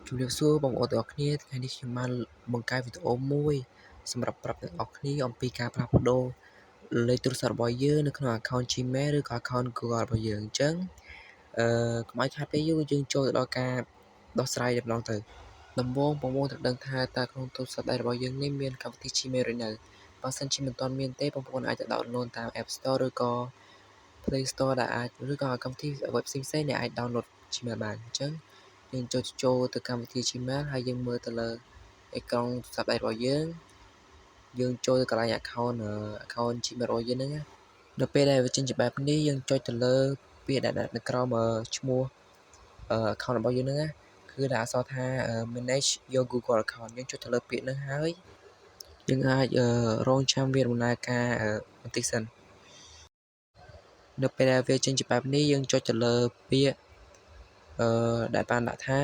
ជំរាបសួរបងប្អូនទាំងអស់គ្នាថ្ងៃនេះខ្ញុំបានបង្កើតវីដេអូមួយសម្រាប់ប្រាប់អ្នកទាំងអស់គ្នាអំពីការផ្លាស់ប្ដូរលេខទូរស័ព្ទរបស់យើងនៅក្នុង account Gmail ឬក៏ account Google របស់យើងអញ្ចឹងអឺកុំឲ្យខាតពេលយូរយើងចូលទៅដល់ការដោះស្រាយតែម្ដងទៅដំបូងបងប្អូនត្រូវដឹងថាតើក្នុងទូរស័ព្ទដៃរបស់យើងនេះមានកម្មវិធី Gmail ឬនៅបើសិនជាមិនទាន់មានទេបងប្អូនអាចទៅ download តាម App Store ឬក៏ Play Store ដែលអាចឬក៏កម្មវិធី web ផ្សេងៗដែលអាច download Gmail បានអញ្ចឹងយើងចូលចូលទៅកម្មវិធី Gmail ហើយយើងមើលទៅលើអេក្រង់ទូរស័ព្ទដៃរបស់យើងយើងចូលទៅកន្លែង account Gmail របស់យើងហ្នឹងណានៅពេលដែលវាចេញជាបែបនេះយើងចុចទៅលើពាក្យដែលដាក់នៅក្រោមឈ្មោះ account របស់យើងហ្នឹងណាគឺដែលអក្សរថា manage your Google account យើងចុចទៅលើពាក្យហ្នឹងហើយយើងអាចរងចាំវាដំណើរការបន្តិចសិននៅពេលដែលវាចេញជាបែបនេះយើងចុចទៅលើពាក្យអឺដែលបានដាក់ថា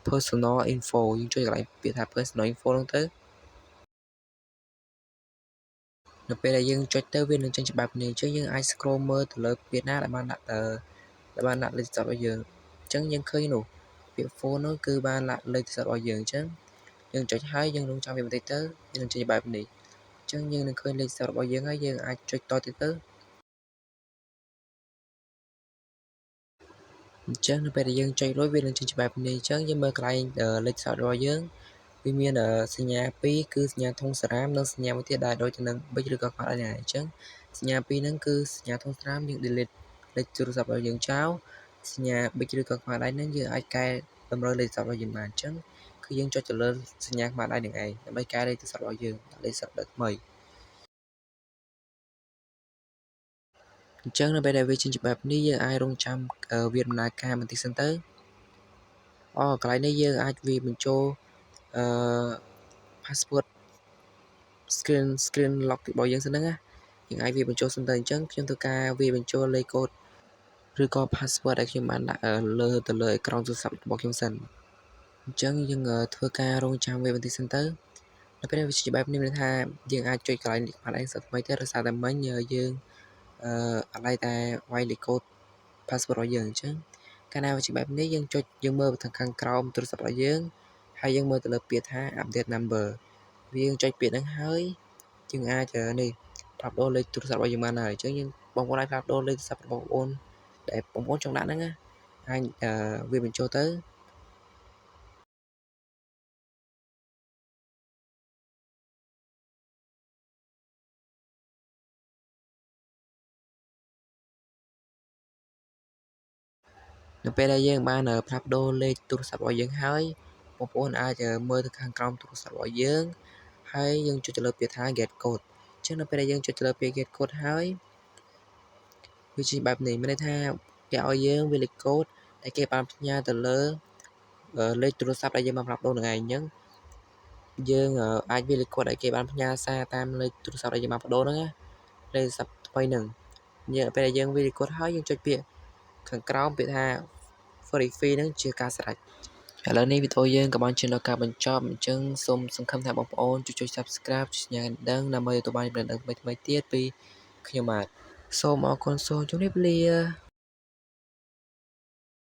personal info យើងចុចកន្លែងពាក្យថា personal info ហ្នឹងទៅនៅពេលដែលយើងចុចទៅវានឹងចេញច្បាប់នេះអញ្ចឹងយើងអាច scroll មើលទៅលើពាក្យណាដែលបានដាក់ដែលបានដាក់លេខទូរស័ព្ទរបស់យើងអញ្ចឹងយើងឃើញនោះពាក្យ phone នោះគឺបានដាក់លេខទូរស័ព្ទរបស់យើងអញ្ចឹងយើងចុចហើយយើងរងចាំវាបន្តិចទៅវានឹងចេញបែបនេះអញ្ចឹងយើងនឹងឃើញលេខទូរស័ព្ទរបស់យើងហើយយើងអាចចុចតទៀតទៅអញ្ចឹងនៅពេលដែលយើងចុចរួចវានឹងចេញច្បាប់នេះអញ្ចឹងយើងមើលកន្លែងលេខទូរស័ព្ទរបស់យើងវាមានសញ្ញាពីរគឺសញ្ញាធុងសារ៉ាមនិងសញ្ញាមួយទៀតដែលដូចទៅនឹងប៊ិចឬក៏ខ្វាត់ដែរអញ្ចឹងសញ្ញាពីរហ្នឹងគឺសញ្ញាធុងសារ៉ាមយើង delete លេខទូរស័ព្ទរបស់យើងចោលសញ្ញាប៊ិចឬក៏ខ្វាត់ដៃហ្នឹងយើងអាចកែតម្រូវលេខទូរស័ព្ទរបស់យើងបានអញ្ចឹងគឺយើងចុចទៅលើសញ្ញាខ្វាត់ដៃនឹងឯងដើម្បីកែលេខទូរស័ព្ទរបស់យើងដាក់លេខទូរស័ព្ទថ្មីអញ្ចឹងនៅពេលដែលវាចេញជាបែបនេះយើងអាចរងចាំវាដំណើរការបន្តិចសិនទៅអូកន្លែងនេះយើងអាចវាបញ្ចូលអឺ password screen lock របស់យើងសិនហ្នឹងណាយើងអាចវាបញ្ចូលសិនទៅអញ្ចឹងខ្ញុំធ្វើការវាបញ្ចូលលេខកូដឬក៏ password ដែលខ្ញុំបានដាក់លើទៅលើអេក្រង់ទូរស័ព្ទរបស់ខ្ញុំសិនអញ្ចឹងយើងធ្វើការរងចាំវាបន្តិចសិនទៅនៅពេលវាជាបែបនេះមានថាយើងអាចចុចកន្លែងនេះបានឯងសិនថ្មីទៅដោយសារតែមិញយើងអឺអត់តែវាយលេខកូដ password របស់យើងអញ្ចឹងកាលណាវាជាបែបនេះយើងចុចយើងមើលទៅខាងក្រោមទូរស័ព្ទរបស់យើងហើយយើងមើលទៅលើពាក្យថា update number វាយើងចុចពាក្យហ្នឹងហើយយើងអាចនេះផ្លាស់ប្ដូរលេខទូរស័ព្ទរបស់យើងបានហើយអញ្ចឹងយើងបងប្អូនអាចផ្លាស់ប្ដូរលេខទូរស័ព្ទរបស់បងប្អូនដែលបងប្អូនចង់ដាក់ហ្នឹងណាអាចវាបញ្ចូលទៅនៅពេលដែលយើងបានផ្លាស់ប្ដូរលេខទូរស័ព្ទរបស់យើងហើយបងប្អូនអាចមើលទៅខាងក្រោមទូរស័ព្ទរបស់យើងហើយយើងចុចទៅលើពាក្យថា get code អញ្ចឹងនៅពេលដែលយើងចុចទៅលើពាក្យ get code ហើយវាជាបែបនេះមានន័យថាគេឲ្យយើងវាលេខកូដដែលគេបានផ្ញើទៅលើលេខទូរស័ព្ទដែលយើងបានផ្លាស់ប្ដូរនឹងឯងអញ្ចឹងយើងអាចវាលេខកូដដែលគេបានផ្ញើសារតាមលេខទូរស័ព្ទដែលយើងបានប្ដូរហ្នឹងណាលេខទូរស័ព្ទថ្មីហ្នឹងយើងពេលដែលយើងវាលេខកូដហើយយើងចុចពាក្យខាងក្រោមពាក្យថា verify ហ្នឹងជាការស្រេចឥឡូវនេះវីដេអូយើងក៏បានឈានដល់ការបញ្ចប់អញ្ចឹងសូមសង្ឃឹមថាបងប្អូនជួយចុច Subscribe ចុចសញ្ញាកណ្ដឹងដើម្បីទទួលបានចំណេះដឹងថ្មីៗទៀតពីខ្ញុំបាទសូមអរគុណសូមជម្រាបលា។